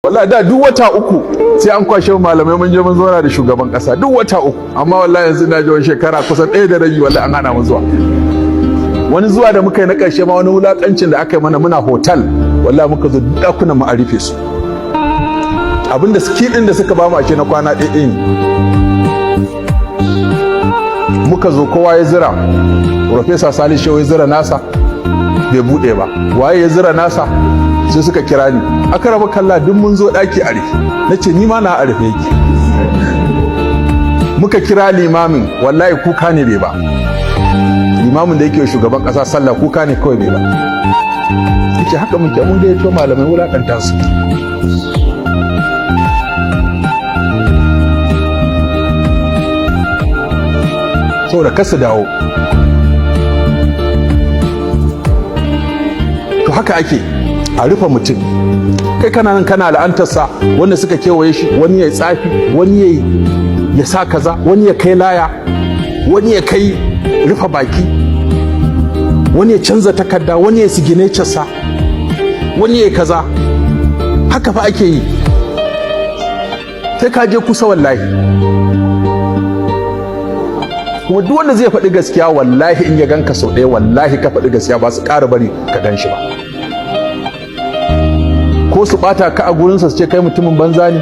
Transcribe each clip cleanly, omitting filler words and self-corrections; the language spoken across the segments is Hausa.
Wallahi da duk wata 3 sai an kwashe malamai mun je mun zauna da shugaban kasa, duk wata 3. Amma wallahi yanzu ina ji wani shekara kusan 1 da rabi, wallahi an hana mu zuwa. Wani zuwa da muka yi na ƙarshe ma, wani wulaƙancin da aka yi mana, muna hotel, wallahi muka zo, ɗakunan mu a rufe su. Abinda key ɗin da suka bamu ashe na kwana ɗaya ne. Muka zo, kowa ya zira. Professor Salisu Shehu ya zira nasa, bai buɗe ba. Waye ya zira nasa? Sai suka kira ni, aka raba kalla, duk mun zo, ɗaki a rufe. Na ce ni ma na a rufe yake. Muka kira limamin, wallahi kuka ne bai ba. Limamin da yake shugaban ƙasa sallah, kuka ne kawai bai ba. Yace haka muke, mun gayyato malamai, wulakanta su. Saboda kar su dawo. To haka ake a rufe mutum. Kai kana nan kana la'antarsa, wanda suka kewaye shi, wani ya tsafi, wani ya sa kaza, wani ya kai laya, wani ya kai rufe baki, wani ya canza takarda, wani ya sa, wani ya kaza. Haka fa ake yi. Sai ka je kusa, wallahi. Kuma duk wanda zai faɗi gaskiya, wallahi in ya ganka sau ɗaya, wallahi ka faɗi gaskiya, ba su ƙara bari ka gan shi ba. Ko su ɓata ka a gurinsa, su ce kai mutumin banza ne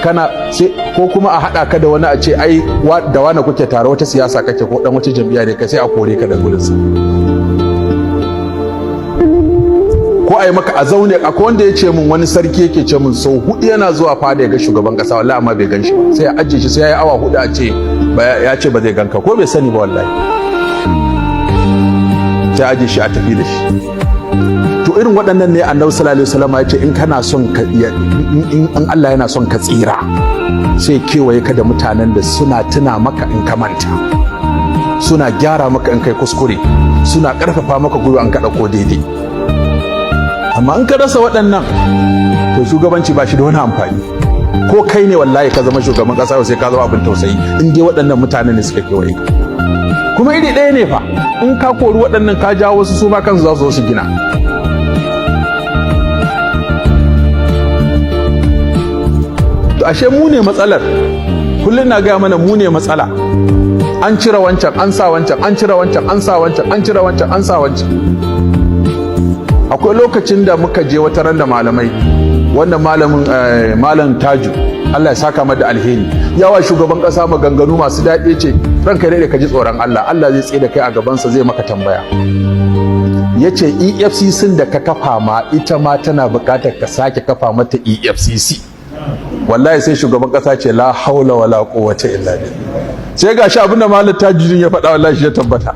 kana sai, ko kuma a haɗa ka da wani, a ce ai da wani kuke tare, wata siyasa kake, ko dan wata jam'iyya ne kai, sai a kore ka da gurinsa. Ko a yi maka a zaune. Akwai wanda ya ce min, wani sarki yake ce min sau 4 yana zuwa fada ya ga shugaban kasa, wallahi amma bai gan shi ba. Sai ya ajiye shi, sai ya yi awa 4, a ce ya ce ba zai ganka, ko bai sani ba wallahi. Sai ajiye shi a tafi da shi. To irin waɗannan ne Annabi sallallahu alaihi wasallam ya ce in kana son ka, in Allah yana son ka tsira, sai kewaye ka da mutanen da suna tuna maka in ka manta, suna gyara maka in kai kuskure, suna ƙarfafa maka gwiwa in ka ɗauko daidai. Amma in ka rasa waɗannan, to shugabanci ba shi da wani amfani. Ko kai ne wallahi ka zama shugaban ƙasa, sai ka zama abin tausayi in dai waɗannan mutane ne suka kewaye ka. Kuma iri ɗaya ne fa, in ka kori waɗannan ka jawo wasu, su ma kansu za su zo su gina. To ashe mu ne matsalar. Kullum na gaya mana, mu ne matsala. An cire wancan, an sa wancan, an cire wancan, an sa wancan, an cire wancan, an sa wancan. Akwai lokacin da muka je wata ran da malamai, wannan malamin, Malam Taju, Allah ya saka mada alheri, yawa shugaban kasa maganganu masu daɗi, ce ranka dai ka ji tsoron Allah, Allah zai tsaye da kai a gabansa, zai maka tambaya. Yace EFCC da ka kafa ma, ita ma tana buƙatar ka sake kafa mata EFCC. Wallahi sai shugaban kasa ce la haula wala quwwata illa billah. Sai gashi abinda Malam Tajudin ya faɗa, wallahi shi ya tabbata.